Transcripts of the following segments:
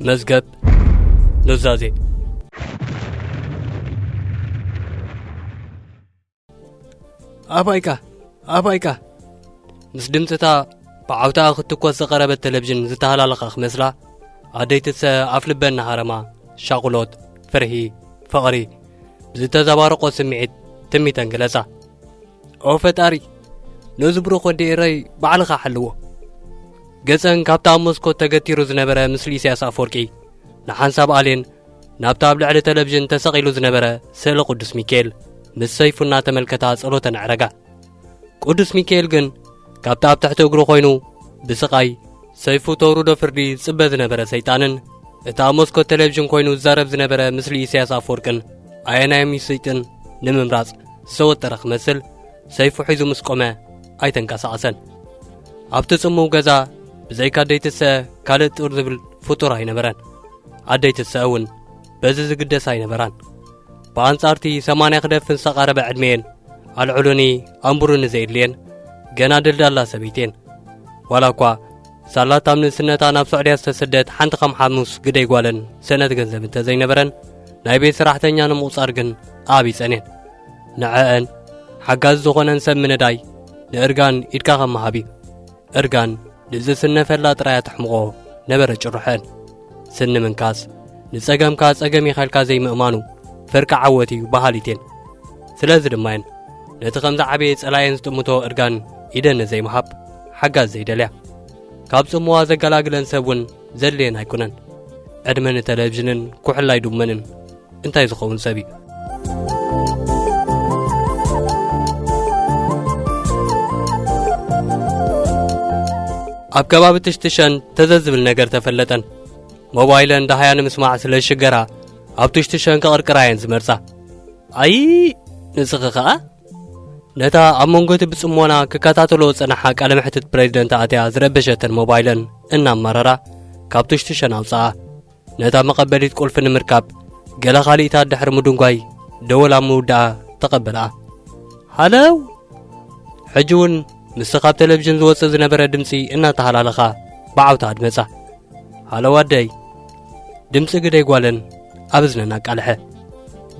መዝገብ ኑዛዜ። ኣባይካ፣ ኣባይካ! ምስ ድምፅታ ብዓውታ ክትትኮስ ዝቐረበት ቴሌቪዥን ዝተሃላለኻ ክመስላ፣ ኣደይ ትሰ ኣፍ ልበን እናሃረማ፣ ሻቑሎት፣ ፍርሂ፣ ፍቕሪ፣ ብዝተዘባረቖ ስምዒት ትሚተን ገለጻ። ኦ ፈጣሪ፣ ነዚ ብሩኽ ወዲ ኤረይ ባዕልኻ ሓልዎ። ገጸን ካብቲ ኣብ መስኮት ተገቲሩ ዝነበረ ምስሊ ኢሳያስ ኣፈወርቂ ንሓንሳብ ኣልየን ናብቲ ኣብ ልዕሊ ቴሌቪዥን ተሰቒሉ ዝነበረ ስእሊ ቅዱስ ሚካኤል ምስ ሰይፉ እናተመልከታ ጸሎተን ኣዕረጋ። ቅዱስ ሚካኤል ግን ካብቲ ኣብ ትሕቲ እግሩ ኮይኑ ብስቓይ ሰይፉ ተውርዶ ፍርዲ ዝጽበ ዝነበረ ሰይጣንን እቲ ኣብ መስኮት ቴሌቪዥን ኮይኑ ዝዛረብ ዝነበረ ምስሊ ኢሳያስ ኣፈወርቅን ኣየናዮም ይስይጥን ንምምራጽ ዝተወጠረ ክመስል ሰይፉ ሒዙ ምስ ቆመ ኣይተንቀሳቐሰን። ኣብቲ ጽምው ገዛ ብዘይካ ኣደይ ትሰ ካልእ ጥር ዝብል ፍጡር ኣይነበረን። ኣደይ ትሰ እውን በዚ ዝግደስ ኣይነበራን። ብኣንጻርቲ ሰማንያ ክደፍን ዝተቓረበ ዕድሜየን ኣልዕሉኒ ኣንብሩኒ ዘየድልየን ገና ደልዳላ ሰበይቲየን። ዋላ እኳ ሳላ ኣብ ንእስነታ ናብ ሱዕድያ ዝተሰደት ሓንቲ ከም ሓሙስ ግደይ ጓለን ሰነድ ገንዘብ እንተዘይነበረን ናይ ቤት ሰራሕተኛ ንምቑጻር ግን ኣቢጸን እየን። ንዐአን ሓጋዚ ዝኾነን ሰብ ምንዳይ ንእርጋን ኢድካ ከም ምሃብ እዩ። እርጋን ንዝስነፈላ ጥራይ ኣትሕምቖ ነበረ ጭርሖን። ስኒ ምንካስ ንጸገምካ ጸገም ኢኻ ኢልካ ዘይምእማኑ ፍርቂ ዓወት እዩ በሃሊት እየን። ስለዚ ድማ እየን ነቲ ከምዚ ዓበየ ጸላኤን ዝጥምቶ እርጋን ኢደን ንዘይምሃብ ሓጋዝ ዘይደልያ። ካብ ጽምዋ ዘገላግለን ሰብ እውን ዘድልየን ኣይኮነን። ዕድመ ንቴሌቪዥንን ኩሕላይ ዱመንን እንታይ ዝኸውን ሰብ እዩ? ኣብ ከባቢ ትሽትሸን ተዘዝ ዝብል ነገር ተፈለጠን። ሞባይለን ደሃያ ንምስማዕ ስለ ዝሽገራ ኣብ ትሽትሸን ክቕርቅራ እየን ዝመርጻ። ኣይ ንስኺ ኸኣ ነታ ኣብ መንጎ እቲ ብጽሞና ክከታተሎ ዝጸንሓ ቃለ መሕትት ፕሬዚደንት ኣትያ ዝረበሸተን ሞባይለን እናማረራ ካብ ትሽትሸን ኣውጽኣ። ነታ መቐበሊት ቁልፊ ንምርካብ ገለ ካልኢታት ድሕሪ ምድንጓይ ደወል ኣብ ምውዳኣ ተቐበልኣ። ሃለው! ሕጂ እውን ምስቲ ካብ ቴሌቪዥን ዝወጽእ ዝነበረ ድምጺ እናተሃላለኻ ብዓውታ ኣድመጻ። ሃለው ኣደይ! ድምጺ ግደይ ጓለን ኣብ እዝነን ኣቃልሐ።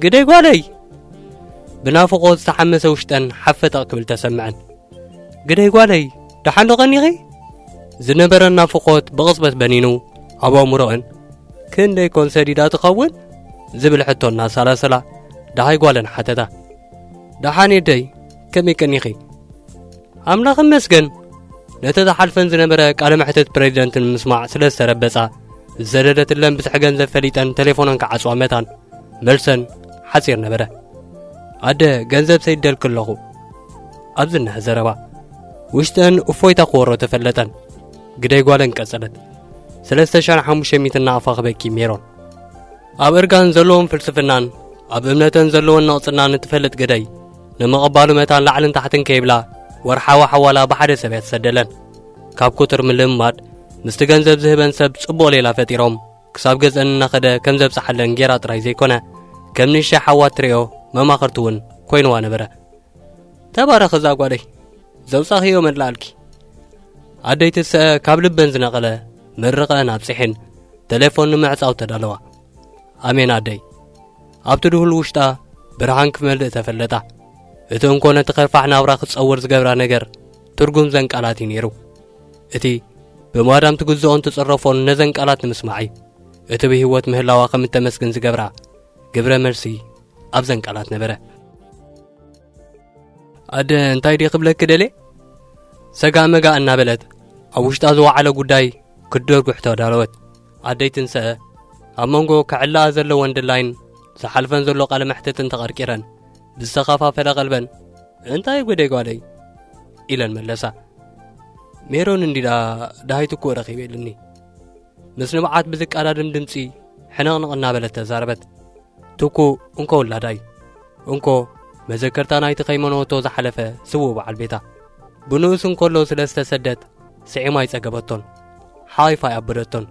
ግደይ ጓለይ! ብናፍቖት ዝተሓመሰ ውሽጠን ሓፈጠቕ ክብል ተሰምዐን። ግደይ ጓለይ፣ ደሓን ዶ ቀኒኺ? ዝነበረ ናፍቖት ብቕጽበት በኒኑ ኣብ ኣእምሮአን፣ ክንደይ ኮን ሰዲዳ ትኸውን? ዝብል ሕቶ እናሰላሰላ ደሃይ ጓለን ሓተታ። ደሓን እየ ኣደይ፣ ከመይ ቀኒኺ? ኣምላኽ ይመስገን። ነቲ ዝሓልፈን ዝነበረ ቃለ መሕትት ፕሬዚደንት ንምስማዕ ስለ ዝተረበጻ፣ ዝሰደደትለን ብዝሒ ገንዘብ ፈሊጠን ቴሌፎነን ክዓጽዋ መታን መልሰን ሓጺር ነበረ። ኣደ፣ ገንዘብ ሰዲደልኪ ኣለኹ። ኣብ ዝነሀ ዘረባ ውሽጠን እፎይታ ክወሮ ተፈለጠን። ግደይ ጓለን ቀጸለት። ሰለስተ ሽሕን ሓሙሽተ ሚእትን እናኣፋኽበኪ ሜሮን። ኣብ እርጋን ዘለዎም ፍልስፍናን ኣብ እምነተን ዘለወን ነቕጽናን እትፈልጥ ግደይ፣ ንምቕባሉ መታን ላዕልን ታሕትን ከይብላ ወርሓዊ ሓዋላ ብሓደ ሰብ እያ ትሰደለን። ካብ ቁጽሪ ምልምማድ ምስቲ ገንዘብ ዝህበን ሰብ ጽቡቕ ሌላ ፈጢሮም ክሳብ ገዝአን እናኸደ ከም ዘብጽሓለን ጌራ ጥራይ ዘይኮነ፣ ከም ንእሽተይ ሓዋ ትርእዮ መማኽርቲ እውን ኮይንዋ ነበረ። ተባረኽ እዛ ጓለይ፣ ዘውጻኽዮ መላኣልኪ። ኣደይ ትስአ ካብ ልበን ዝነቐለ ምርቐአን ኣብጺሐን ተሌፎን ንምዕጻው ተዳለዋ። ኣሜን ኣደይ። ኣብቲ ድሁል ውሽጣ ብርሃን ክመልእ ተፈለጣ። እቲ እንኮ ነቲ ከርፋሕ ናብራ ክትጸውር ዝገብራ ነገር ትርጉም ዘን ቃላት እዩ ነይሩ። እቲ ብማዳም ትግዝኦን ትጽረፎን ነዘን ቃላት ንምስማዕ እዩ። እቲ ብህይወት ምህላዋ ከም እተመስግን ዝገብራ ግብረ መልሲ ኣብዘን ቃላት ነበረ። ኣደ እንታይ ድየ ክብለኪ ደልየ? ሰጋእ መጋእ እናበለት ኣብ ውሽጣ ዝወዓለ ጉዳይ ክትደርጉሕ ተዳለወት። ኣደይ ትንስአ ኣብ መንጎ ክዕላኣ ዘለወን ድላይን ዝሓልፈን ዘሎ ቃለ መሕትትን ተቐርቂረን ብዝተኸፋፈለ ቀልበን እንታይ ጉደይ ጓለይ ኢለን መለሳ። ሜሮን እንዲዳ ደሃይቱ እኮ ረኺበ ኢልኒ። ምስ ንብዓት ብዝቀዳድም ድምጺ ሕንቕንቕ እናበለት ተዛረበት። ትኩ እንኮ ውላዳ እዩ። እንኮ መዘከርታ ናይቲ ከይመነወቶ ዝሓለፈ ስዉእ በዓል ቤታ። ብንኡስ እንከሎ ስለ ዝተሰደት ስዒማ ኣይጸገበቶን። ሓይፋ ኣይኣበደቶን።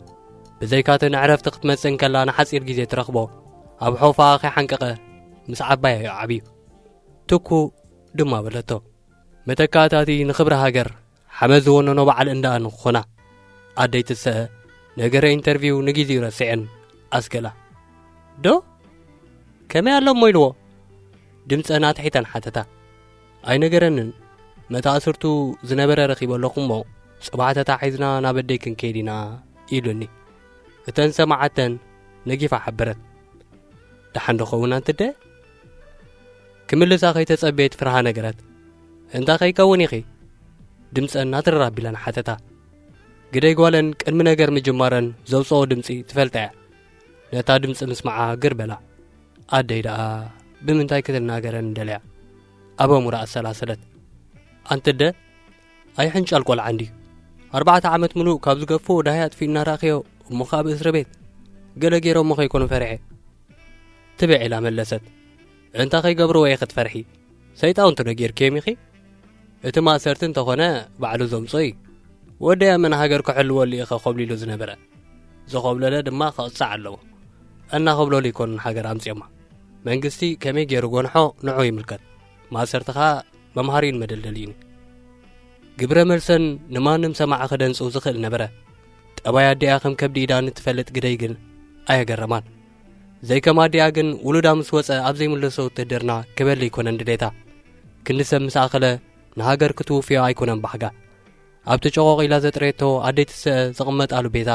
ብዘይካቲ ንዕረፍቲ ክትመጽእ እንከላ ንሓጺር ግዜ ትረኽቦ ኣብ ሖፋ ከይሓንቀቐ ምስ ዓባያ እዩ ዓብዩ። ትኩ ድማ በለቶ። መተካእታቲ ንኽብሪ ሃገር ሓመድ ዝወነኖ በዓል እንዳኣ ንክኾና። ኣደይ ትስአ ነገረ ኢንተርቪው ንጊዜኡ ረሲዐን ኣስገላ። ዶ? ከመይ ኣሎ እሞ ኢልዎ? ድምፀን ኣትሒተን ሓተታ። ኣይነገረንን። መተኣስርቱ ዝነበረ ረኺበ ኣለኹ እሞ፣ ጽባሕ ተታሒዝና ናብ ኣደይ ክንከይድ ኢና ኢሉኒ። እተን ሰማዓተን ነጊፋ ሓበረት። ደሓን ዶ ኸውን ኣንትደ? ክምልሳ ከይተጸበየት ፍርሃ ነገረት። እንታ ከይከውን ኢኺ? ድምጸን ናትረር ኣቢለን ሓተታ። ግደይ ጓለን ቅድሚ ነገር ምጅማረን ዘውጽኦ ድምጺ ትፈልጣ እያ። ነታ ድምጺ ምስማዓ ግር በላ። ኣደይ ደኣ ብምንታይ ክትናገረን እንደልያ? ኣብ ኣእምሮኣ ኣሰላሰለት። ኣንትደ ኣይሕንጫል ቆልዓ እንድዩ። ኣርባዕተ ዓመት ምሉእ ካብ ዝገፍኡ ዳህይ ኣጥፊእና ራእኽዮ፣ እሞ ኸኣ ብእስሪ ቤት። ገለ ገይሮሞ ከይኮኑ ፈሪሐ። ትብዕ ኢላ መለሰት። እንታ ከይገብርዎ እየ ክትፈርሒ? ሰይጣውንቲ ዶ ጌርክዮም ኢኺ? እቲ ማእሰርቲ እንተኾነ ባዕሉ ዘምጾ እዩ። ወደይ ኣመን ሃገር ክሕልወሉ ኢኸ ኮብሊሉ ዝነበረ። ዝኾብለለ ድማ ክቕጻዕ ኣለዎ። እናኾብለሉ ይኮኑን ሃገር ኣምጺኦማ። መንግስቲ ከመይ ገይሩ ጎንሖ ንዑ ይምልከት። ማእሰርትኻ መምሃሪን መደልደሊን እዩ። ግብረ መልሰን ንማንም ሰማዒ ክደንጽው ዝኽእል ነበረ። ጠባይ ኣዲኣ ከም ከብዲ ኢዳ ንትፈልጥ ግደይ ግን ኣየገረማን። ዘይከም ኣዲኣ ግን ውሉዳ ምስ ወጸ ኣብ ዘይምለሶ ውትህድርና ክበል ኣይኮነን ድሌታ። ክንዲ ሰብ ምስ ኣኸለ ንሃገር ክትውፍዮ ኣይኮነን ባህጋ። ኣብቲ ጨቆቕ ኢላ ዘጥረየቶ ኣደይ ትስአ ዝቕመጣሉ ቤታ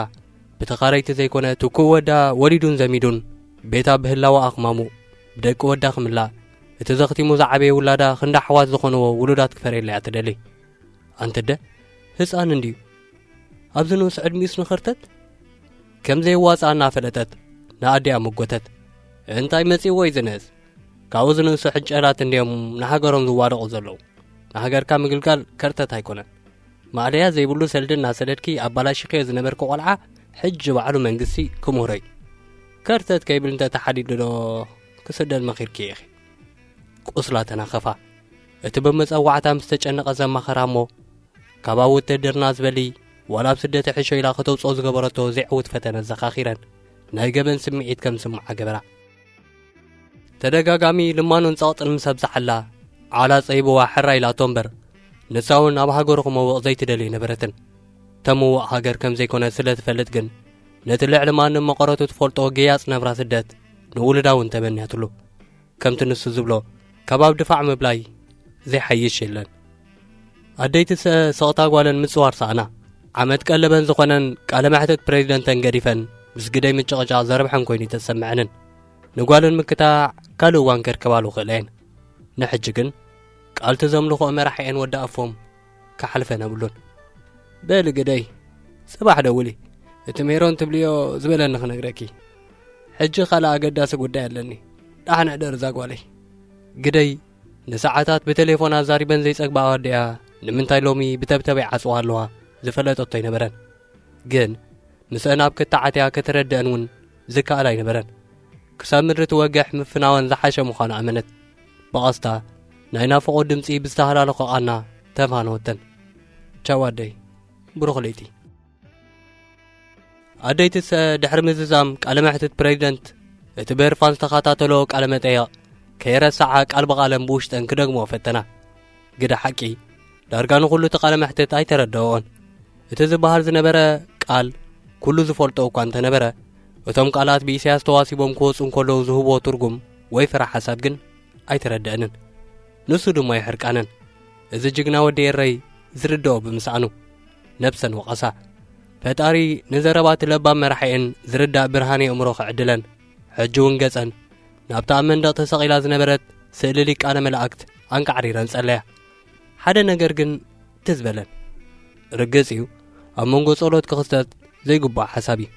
ብተኻረይቲ ዘይኮነ ትኩእ ወዳ ወሊዱን ዘሚዱን ቤታ ብህላወ ኣኽማሙ ብደቂ ወዳ ክምላእ እቲ ዘኽቲሙ ዝዓበየ ውላዳ ክንዲ ኣሕዋት ዝኾንዎ ውሉዳት ክፈርየላ እያ ትደሊ። ኣንትደ ህፃን እንድዩ ኣብዚ ንኡስ ዕድሚኡስ ንኸርተት ከም ዘየዋፅኣ እናፈለጠት ንኣዲኣ መጎተት። እንታይ መፂእዎ እዩ ዝንእስ? ካብኡ ዝንእሱ ሕንጨላት እንድዮም ንሃገሮም ዝዋደቑ ዘለዉ። ንሃገርካ ምግልጋል ከርተት ኣይኮነን። ማእለያ ዘይብሉ ሰልዲ እናሰደድኪ ኣባላሺኽዮ ዝነበርኪ ቆልዓ ሕጂ ባዕሉ መንግስቲ ክምህሮ እዩ። ከርተት ከይብል እንተተሓዲዱ ዶ ክስደድ መኺርኪ ኢኺ? ቁስላ ተናኸፋ። እቲ ብመጸዋዕታ ምስ ተጨነቐ ዘማኸራ እሞ ካብ ኣብ ውትድርና ዝበሊ ዋላ ኣብ ስደት ይሕሾ ኢላ ከተውጽኦ ዝገበረቶ ዘይዕዉት ፈተነ ዘኻኺረን ናይ ገበን ስምዒት ከም ዝስምዓ ገበራ። ተደጋጋሚ ልማኖን ጸቕጥን ምስ ኣብዝሓላ ዓላ ጸይብዋ ሕራ ኢላቶ እምበር ንሳ እውን ኣብ ሃገሩ ክመውቕ ዘይትደሊ ኣይነበረትን። ተምውቕ ሃገር ከም ዘይኮነ ስለ ትፈልጥ ግን ነቲ ልዕሊ ማንም መቐረቱ ትፈልጦ ገያጽ ነብራ ስደት ንውሉዳ እውን ተበንያትሉ። ከምቲ ንሱ ዝብሎ ካብ ኣብ ድፋዕ ምብላይ ዘይሓይሽ የለን። ኣደይቲ ሰ-፣ ስቕታ ጓለን ምጽዋር ሰኣና። ዓመት ቀለበን ዝኾነን ቃለ መሕትት ፕሬዚደንተን ገዲፈን ምስ ግደይ ምጭቕጫቕ ዘርብሐን ኮይኑ ኣይተሰምዐንን። ንጓለን ምክታዕ ካልእ እዋን ከርከባሉ ክእላ እየን። ንሕጂ ግን ቃልቲ ዘምልኽኦ መራሒኤን ወዲ ኣፎም ክሓልፈን ኣብሉን። በሊ ግደይ፣ ጽባሕ ደውሊ። እቲ ሜሮን ትብልዮ ዝበለኒ ክነግረኪ። ሕጂ ካልእ ኣገዳሲ ጉዳይ ኣለኒ። ደሓን ሕደር እዛ ጓለይ። ግደይ ንሰዓታት ብቴሌፎን ኣዛሪበን ዘይጸግባ ኣወዲኣ ንምንታይ ሎሚ ብተብተብ ይዓጽዋ ኣለዋ ዝፈለጠቶ ኣይነበረን። ግን ምስአን ኣብ ክተዓትያ ከተረድአን እውን ዝከኣል ኣይነበረን። ክሳብ ምድሪ ትወግሕ ምፍናወን ዝሓሸ ምዃኑ ኣመነት። ብቐስታ ናይ ናፍቖት ድምጺ ብዝተሃላለኾ ቓና ተፋነወተን። ቻው ኣደይ፣ ብሩኽ ለይቲ። ኣደይትሰ ድሕሪ ምዝዛም ቃለ መሕትት ፕሬዚደንት እቲ ብህርፋን ዝተኸታተሎ ቃለ መጠየቕ ከይረስዓ ቃል ብቓለን ብውሽጠን ክደግሞ ፈተና። ግደ ሓቂ ዳርጋ ንኹሉ እቲ ቃለ መሕትት ኣይተረድኦን። እቲ ዝበሃል ዝነበረ ቃል ኩሉ ዝፈልጦ እኳ እንተነበረ እቶም ቃላት ብኢሳያስ ተዋሲቦም ክወፁ እንከለዉ ዝህብዎ ትርጉም ወይ ፍረ ሓሳብ ግን ኣይተረድአንን። ንሱ ድማ ይሕርቃነን። እዚ ጅግና ወዲ ኤረይ ዝርድኦ ብምስኣኑ ነብሰን ወቐሳ። ፈጣሪ ንዘረባ እቲ ለባም መራሒኤን ዝርዳእ ብርሃን የእምሮ ክዕድለን። ሕጂ እውን ገጸን ናብታ ኣብ መንደቕ ተሰቒላ ዝነበረት ስእሊ ሊቃነ መላእክት ኣንቃዕሪረን ጸለያ። ሓደ ነገር ግን ትዝ በለን። ርግጽ እዩ ኣብ መንጎ ጸሎት ክኽሰት ዘይግባእ ሓሳብ እዩ።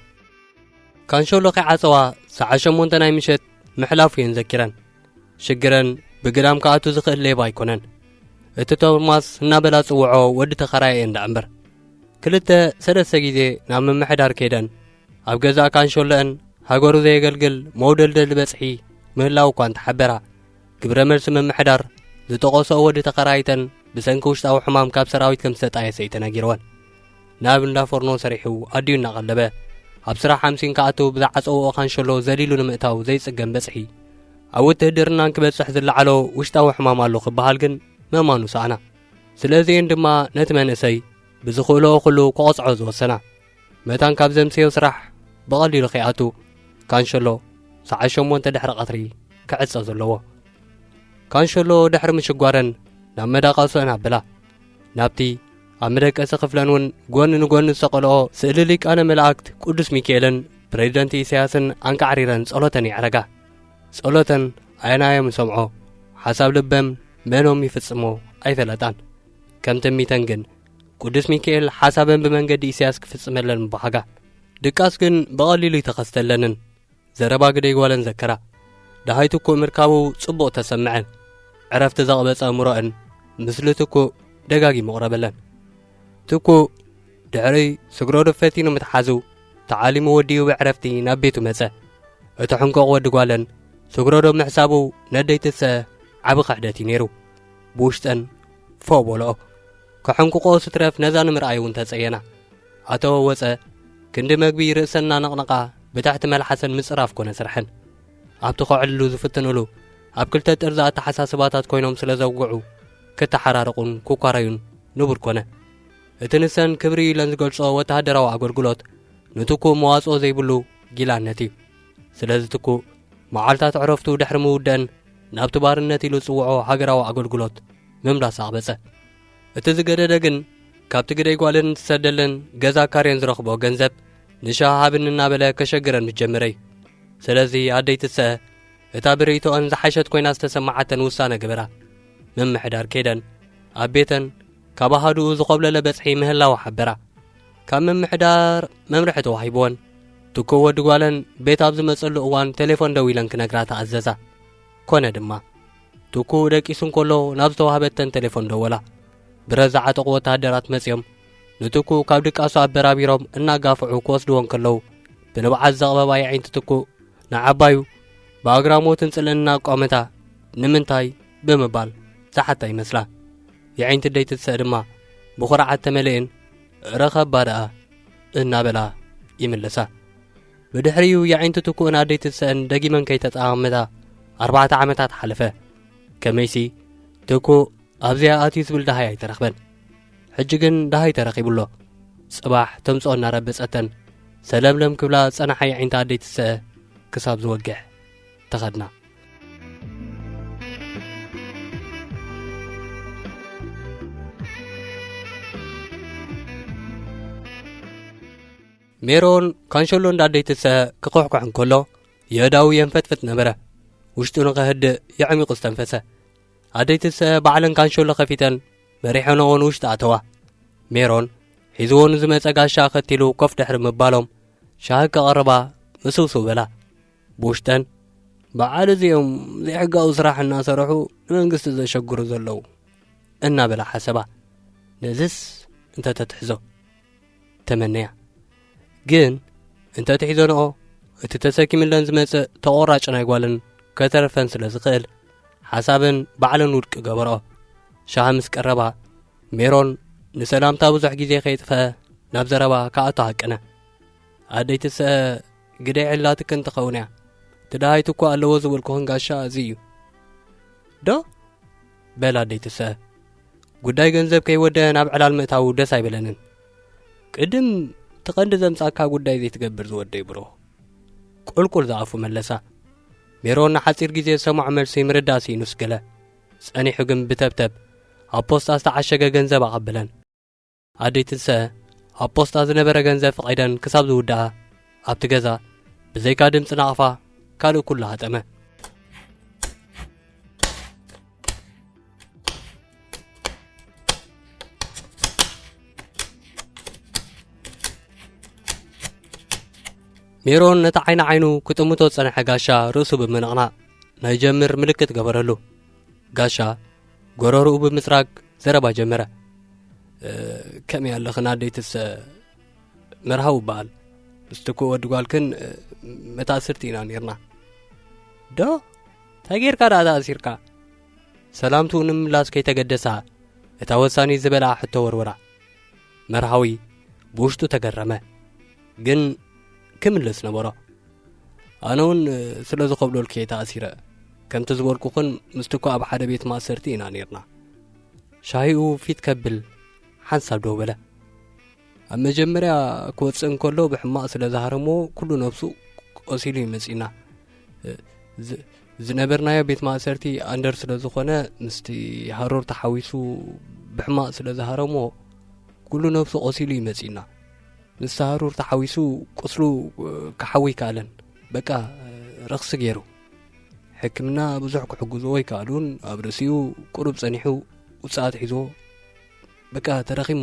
ካንሸሎ ከይዓጸዋ ሰዓት ሸሞንተ ናይ ምሸት ምሕላፉ እየን ዘኪረን። ሽግረን ብግዳም ክኣቱ ዝኽእል ሌባ ኣይኮነን። እቲ ቶማስ እናበላ ጽውዖ ወዲ ተኸራየ እየን ደኣ እምበር። ክልተ ሰለስተ ግዜ ናብ ምምሕዳር ከይደን ኣብ ገዛእ ካንሸሎአን ሃገሩ ዘየገልግል መውደልደሊ በጽሒ ምህላው እኳ እንተሓበራ፣ ግብረ መልሲ ምምሕዳር ዝጠቐሶ ወዲ ተኸራይተን ብሰንኪ ውሽጣዊ ሕማም ካብ ሰራዊት ከም ዝተጣየሰ እዩ ተነጊርወን። ናብ እንዳ ፎርኖ ሰሪሑ ኣዲኡ እናቐለበ፣ ኣብ ስራሕ ኣምሲን ክኣቱ ብዝዓጸውኦ ካንሸሎ ዘሊሉ ንምእታው ዘይጽገም በጽሒ፣ ኣብ ውትህድርናን ክበጽሕ ዝለዓሎ ውሽጣዊ ሕማም ኣሎ ክበሃል ግን ምእማኑ ሰኣና። ስለዚኤን ድማ ነቲ መንእሰይ ብዝኽእልኦ ኩሉ ክቐጽዖ ዝወሰና። መታን ካብ ዘምሰዮ ስራሕ ብቐሊሉ ከይኣቱ ካንሸሎ ሰዓት ሸሞንተ ድሕሪ ቀትሪ ክዕጸ ዘለዎ። ካንሸሎ ድሕሪ ምሽጓረን ናብ መዳቃሶአን ኣበላ። ናብቲ ኣብ መደቀሲ ክፍለን እውን ጎኒ ንጎኒ ዝሰቐልኦ ስእሊ ሊቃነ መላእክት ቅዱስ ሚካኤልን ፕሬዚደንት ኢሳያስን ኣንቃዕሪረን ጸሎተን የዕረጋ። ጸሎተን ኣየናዮም ይሰምዖ፣ ሓሳብ ልበም መኖም ይፍጽሞ ኣይፈለጣን። ከም ትሚተን ግን ቅዱስ ሚካኤል ሓሳበን ብመንገዲ ኢሳያስ ክፍጽመለን ምባሃጋ። ድቃስ ግን ብቐሊሉ ይተኸስተለንን። ዘረባ ግደይ ጓለን ዘከራ። ደሃይ ትኩእ ምርካቡ ጽቡቕ ተሰምዐን። ዕረፍቲ ዘቕበጸ እምሮአን ምስሊ ትኩእ ደጋጊሙ ኣቕረበለን። ትኩእ ድሕሪ ስግረዶ ፈቲኑ ምትሓዙ ተዓሊሙ ወዲኡ ብዕረፍቲ ናብ ቤቱ መጸ። እቲ ሕንቆቕ ወዲ ጓለን ስግረዶ ምሕሳቡ ነደይ ትስአ ዓቢ ክሕደት እዩ ነይሩ። ብውሽጠን ፎእ በልኦ። ከሕንቁቆ ስትረፍ ነዛ ንምርኣይ እውን ተጸየና። ኣተወ ወጸ ክንዲ መግቢ ርእሰን እናነቕነቓ ብታሕቲ መልሓሰን ምጽራፍ ኮነ ስርሐን። ኣብቲ ከዕልሉ ዝፍትንሉ ኣብ ክልተ ጥርዚ ኣተሓሳስባታት ኮይኖም ስለ ዘውግዑ ክተሓራረቑን ክኳረዩን ንቡር ኮነ። እቲ ንሰን ክብሪ ኢለን ዝገልጾ ወተሃደራዊ ኣገልግሎት ንትኩእ መዋጽኦ ዘይብሉ ጊላነት እዩ። ስለዚ ትኩእ መዓልታት ዕረፍቱ ድሕሪ ምውደአን ናብቲ ባርነት ኢሉ ዝጽውዖ ሃገራዊ ኣገልግሎት ምምላስ ኣቕበጸ። እቲ ዝገደደ ግን ካብቲ ግደይ ጓለን ትሰደለን ገዛ ካሬን ዝረኽቦ ገንዘብ ንሻሃ ሃብኒ እናበለ ከሸግረን ምስ ጀመረ እዩ። ስለዚ ኣደይ ትስአ እታ ብርእይቶአን ዝሓሸት ኮይና ዝተሰማዓተን ውሳነ ገበራ። ምምሕዳር ከይደን ኣብ ቤተን ካብ ኣሃዱኡ ዝኾብለለ በጽሒ ምህላው ሓበራ። ካብ ምምሕዳር መምርሒ ተዋሂብወን ትኩእ ወዲ ጓለን ቤት ኣብ ዝመጸሉ እዋን ቴሌፎን ደዊለን ክነግራ ተኣዘዛ። ኮነ ድማ። ትኩእ ደቂሱ እንከሎ ናብ ዝተዋህበተን ቴሌፎን ደወላ። ብረት ዝዓጠቑ ወተሃደራት መጺኦም ንትኩእ ካብ ድቃሱ ኣበራቢሮም እናጋፍዑ ክወስድዎ እንከለዉ ብንብዓት ዘቕበባ የዒንቲ ትኩእ ንዓባዩ ብኣግራሞትን ጽልእን እናቋመታ ንምንታይ ብምባል ዝሓታ ይመስላ። የዒንቲ ኣደይ ትስአ ድማ ብኹርዓት ተመሊኤን ረኸባ ደኣ እናበላ ይምለሳ። ብድሕሪኡ የዒንቲ ትኩእን ኣደይ ትስአን ደጊመን ከይተጠማመታ ኣርባዕተ ዓመታት ሓለፈ። ከመይሲ ትኩእ ኣብዚኣ ኣትዩ ዝብል ደሃይ ኣይተረኽበን። ሕጂ ግን ደሃይ ተረኺቡ ኣሎ። ጽባሕ ተምጽኦ እናረበጸተን ሰለምለም ክብላ ዝጸናሓ የዒንቲ ኣደይ ትስአ ክሳብ ዝወግሕ ተኸድና። ሜሮን ካንሸሎ እንዳ ኣደይ ትስአ ክኹሕኩሕ እንከሎ የእዳዉ የንፈጥፍጥ ነበረ። ውሽጡ ንኸህድእ የዕሚቑ ዝተንፈሰ። ኣደይ ትስአ ባዕለን ካንሸሎ ከፊተን መሪሐንኦ ንውሽጢ ኣተዋ። ሜሮን ሒዝዎ ንዝመጸ ጋሻ ኣኸቲሉ ኮፍ ድሕሪ ምባሎም ሻሂ ከቕርባ ምስውስው በላ። ብውሽጠን በዓል እዚኦም ዘይሕጋዊ ስራሕ እናሰርሑ ንመንግስቲ ዘሸግሩ ዘለዉ እናበላ ሓሰባ። ነዝስ እንተተትሕዞ ተመነያ። ግን እንተትሒዘንኦ እቲ ተሰኪምለን ዝመጽእ ተቖራጭ ናይ ጓለን ከተርፈን ስለ ዝኽእል ሓሳበን ባዕለን ውድቂ ገበርኦ። ሻሂ ምስ ቀረባ ሜሮን ንሰላምታ ብዙሕ ግዜ ከይጥፈአ ናብ ዘረባ ክኣቱ ሃቀነ። ኣደይ ትስአ ግደይ ዕላትክን ትኸውን እያ። እቲ ደሃይ ትኩእ ኣለዎ ዝበልኩኽን ጋሻ እዚ እዩ። ዶ? በላ ኣደይ ትስአ። ጉዳይ ገንዘብ ከይወደ ናብ ዕላል ምእታዉ ደስ ኣይበለንን። ቅድም እቲ ቀንዲ ዘምጻካ ጉዳይ ዘይትገብር ዝወደይ ብሮ። ቁልቁል ዝኣፉ መለሳ። ሜሮን ንሓጺር ግዜ ዝሰምዖ መልሲ ምርዳእ ስኢኑስ ገለ። ጸኒሑ ግን ብተብተብ ኣብ ፖስጣ ዝተዓሸገ ገንዘብ ኣቐበለን። ኣደይ ትንሰ ኣብ ፖስጣ ዝነበረ ገንዘብ ፈቒደን ክሳብ ዝውድኣ ኣብቲ ገዛ ብዘይካ ድምጺ ናቕፋ ካልእ ኩሉ ሃጠመ። ሜሮን ነቲ ዓይኒ ዓይኑ ክጥምቶ ዝጸንሐ ጋሻ ርእሱ ብምንቕናቕ ናይ ጀምር ምልክት ገበረሉ። ጋሻ ጎረርኡ ብምጽራግ ዘረባ ጀመረ። "እ፣ ከመይ ኣለኽን ኣደይ ትንሰ? መርሃዊ ይበሃል። ምስ ትኩእ ወዲ ጓልክን፣ እ፣ መታእስርቲ ኢና ኔርና። ዶ?" እንታይ ጌርካ ደኣ ተኣሲርካ? ሰላምትኡ ንምምላስ ከይተገደሳ እታ ወሳኒ ዝበላ ሕቶ ወርወራ። መርሃዊ ብውሽጡ ተገረመ፣ ግን ክምልስ ነበሮ። ኣነ እውን ስለ ዝኸብደልኩ እየ ተኣሲረ። ከምቲ ዝበልኩኽን ምስቲ እኮ ኣብ ሓደ ቤት ማእሰርቲ ኢና ነይርና። ሻሂኡ ፊት ከብል ሓንሳብ ደው በለ። ኣብ መጀመርያ ክወፅእ እንከሎ ብሕማቕ ስለ ዝሃረሞ ኩሉ ነብሱ ቆሲሉ እዩ መፂና። ዝ- ዝነበርናዮ ቤት ማእሰርቲ ኣንደር ስለ ዝኾነ ምስቲ ሃሩር ተሓዊሱ ብሕማቕ ስለ ዝሃረሞ ኩሉ ነብሱ ቆሲሉ እዩ መፂና። ምስቲ ሃሩር ተሓዊሱ ቁስሉ ክሓዊ ይከኣለን። በቃ ረኽሲ ገይሩ። ሕክምና ብዙሕ ክሕግዝዎ ይከኣሉን ኣብ ርእሲኡ ቁሩብ ጸኒሑ ውጽኣት ሒዝዎ። በቃ ተረኺሙ።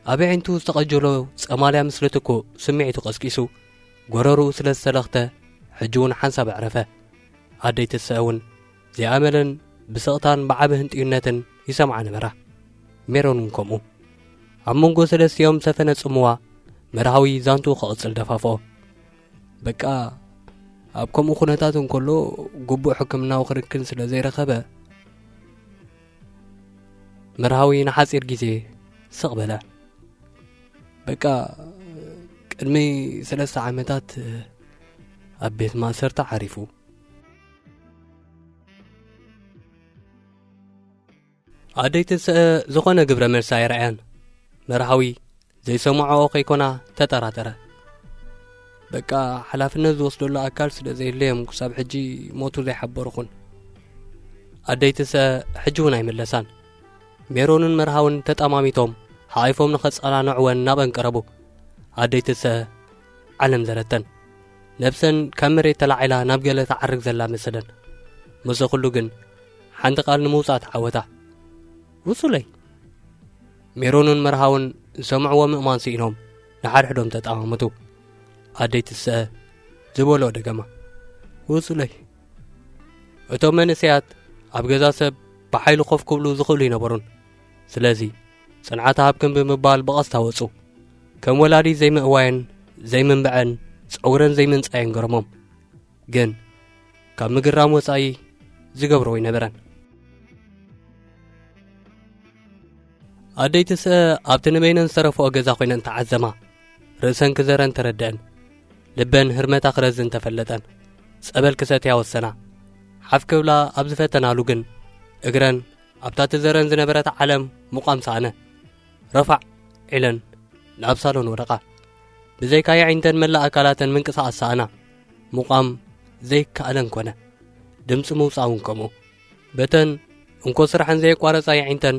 ኣብ ኣዒንቱ ዝተቐጀሎ ጸማልያ ምስ ልትኮ ስምዒቱ ቀስቂሱ፣ ጎረርኡ ስለ ዝተለኽተ፣ ሕጂ እውን ሓንሳብ ኣዕረፈ። ኣደይ ትስእ እውን ዘይኣመለን ብስቕታን ብዓቢ ህንጥዩነትን ይሰምዓ ነበራ። ሜሮን እውን ከምኡ። ኣብ መንጎ ሰለስቲኦም ሰፈነ ጽምዋ፣ መርሃዊ ዛንትኡ ክቕጽል ደፋፍኦ። በቃ ኣብ ከምኡ ኩነታት እንከሎ ግቡእ ሕክምናዊ ክንክን ስለ ዘይረኸበ፣ መርሃዊ ንሓጺር ግዜ ስቕ በለ። በቃ ቅድሚ ሰለስተ ዓመታት ኣብ ቤት ማእሰርቲ ዓሪፉ። ኣደይ ትንስእ ዝኾነ ግብረ መልሲ ኣየርኣያን። መርሃዊ ዘይሰምዖኦ ከይኮና ተጠራጠረ። በቃ ሓላፍነት ዝወስደሉ ኣካል ስለ ዘየለዮም ክሳብ ሕጂ ሞቱ ዘይሓበርኹን። ኣደይ ትንስእ ሕጂ እውን ኣይመለሳን። ሜሮንን መርሃውን ተጠማሚቶም ሓቒፎም ንኸጸናንዕወን ናበን ቀረቡ። ኣደይ ትንስእ ዓለም ዘረተን። ነብሰን ካብ መሬት ተላዒላ ናብ ገለ ትዓርግ ዘላ መሰለን። ምስዚ ኩሉ ግን ሓንቲ ቃል ንምውጻእ ተዓወታ። ውጹለይ። ሜሮንን መርሃውን ዝሰምዕዎ ምእማን ስኢኖም ንሓድሕዶም ተጠማመቱ። ኣደይ ትስእ ዝበሎ ደገማ። ውጹለይ። እቶም መንእሰያት ኣብ ገዛ ሰብ ብሓይሊ ኮፍ ክብሉ ዝኽእሉ ኣይነበሩን። ስለዚ ጽንዓት ሃብክን ብምባል ብቐስታ ወጹ። ከም ወላዲ ዘይምእዋየን ዘይምንብዐን ጸጉረን ዘይምንጻየን ገረሞም። ግን ካብ ምግራም ወጻኢ ዝገብሮ ኣይነበረን። ኣደይ ትስእ ኣብቲ ንበይነን ዝተረፍኦ ገዛ ኮይነን ተዓዘማ። ርእሰን ክዘረን ተረደአን። ልበን ህርመታ ክረዝን ተፈለጠን። ጸበል ክሰትያ ወሰና። ሓፍ ክብላ ኣብ ዝፈተናሉ ግን እግረን ኣብታ ትዘረን ዝነበረት ዓለም ምቋም ሰኣነ። ረፋዕ ኢለን ናብ ሳሎን ወደቓ። ብዘይካ የዒንተን መላእ ኣካላተን ምንቅስቓስ ሰኣና። ምቋም ዘይከኣለን ኮነ። ድምጺ ምውጻእ እውን ከምኡ። በተን እንኮ ስራሐን ዘየቋረጻ የዒንተን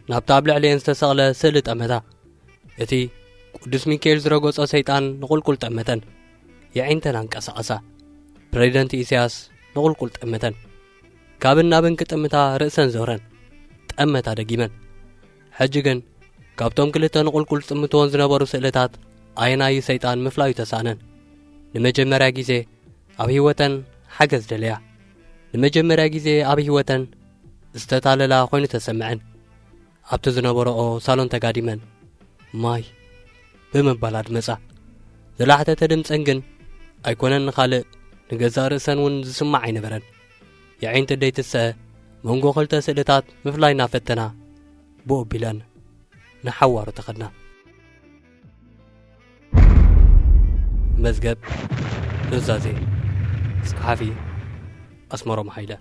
ናብታ ኣብ ልዕሊኤን ዝተሰቕለ ስእሊ ጠመታ። እቲ ቅዱስ ሚካኤል ዝረገጾ ሰይጣን ንቑልቁል ጠመተን። የዒንተን ኣንቀሳቐሳ። ፕሬዚደንት ኢሳያስ ንቑልቁል ጠመተን። ካብን ናብን ክጥምታ ርእሰን ዞረን። ጠመታ ደጊመን። ሕጂ ግን ካብቶም ክልተ ንቑልቁል ዝጥምትወን ዝነበሩ ስእልታት ኣየናይ ሰይጣን ምፍላዩ ተሳእነን። ንመጀመርያ ግዜ ኣብ ህይወተን ሓገዝ ደለያ። ንመጀመርያ ግዜ ኣብ ህይወተን ዝተታለላ ኮይኑ ተሰምዐን። ኣብቲ ዝነበረኦ ሳሎን ተጋዲመን ማይ ብምባል ኣድመጻ። ዝላሕተተ ድምጸን ግን ኣይኮነን ንኻልእ ንገዛእ ርእሰን እውን ዝስማዕ ኣይነበረን። የዒንቲ ኣደይ ትስእ መንጎ ክልተ ስእልታት ምፍላይ እናፈተና ብኡ ኣቢለን ንሓዋሩ ተኸድና። መዝገብ ኑዛዜ። ጸሓፊ ኣስመሮም ሃይለ።